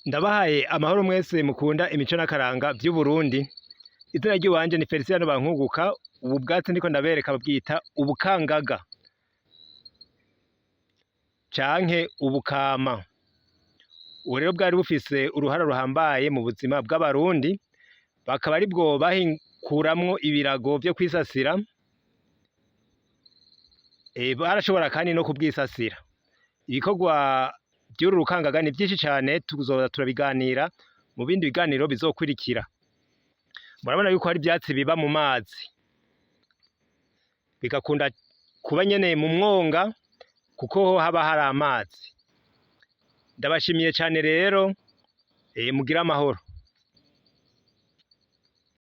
Ndabahaye amahoro mwese mukunda imico n'akaranga vy'Uburundi. Izina ry'iwanje ni Felicien Bankunguka. Ubu bwatsi ndiko ndabereka babwita ubukangaga canke ubukama. Ubu rero bwari bufise uruhara ruhambaye mu buzima bw'Abarundi, bakaba aribwo bahikuramwo ibirago vyo kwisasira, barashobora kandi no kubwisasira. Ibikorwa vy'uru rukangaga ni vyinshi cane, tuzoza turabiganira mu bindi biganiro bizokurikira. Murabona yuko hari ivyatsi biba mu mazi, bigakunda kuba nyene mu mwonga kuko ho haba hari amazi. Ndabashimiye cane rero, mugire amahoro.